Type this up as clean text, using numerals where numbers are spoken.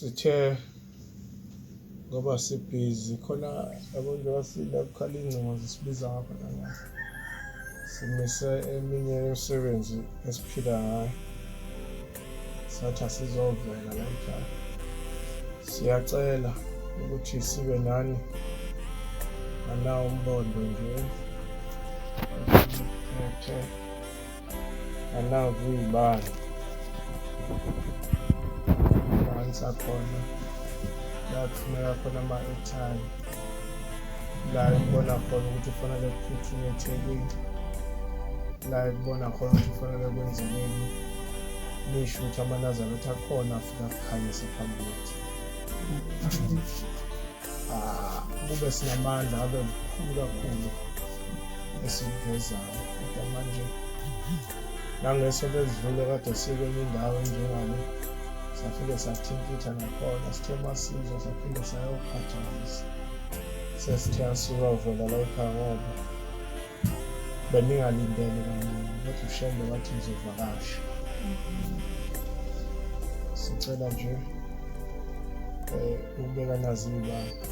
Sithe ngoba sibhizi khona yabo njengoba sila kukhala ingcingo zisibiza ngapha nangapha, simise eminye yemisebenzi esiphila ngayo, sathi asizovela la ekhaya. Siyacela ukuthi sibe nani anawo umbondo nje phethe anazi iy'bani phansi akhona la kufuneka khona ama-airtime la ngibona khona ukuthi kufanele kuphuthunywe eThekwini la kubona khona ukuthi kufanele kwenzekeni nisho ukuthi amaNazaretha akhona afika kukhanyise phambi kwethu. Ah, kube sinamandla abe mkhulu kakhulu esikuvezayo kodwa manje nangesonto elidlule kade sikwenye indawo enjengale safike sathintitha nakhona sithe masizwa saphinde sayophathamisa sesithe asizovela la ekhaya ngoba beningalindele kaningi kodwa uShembe wathi ngizovakasha. Sicela nje ukubeka nazi ibanga.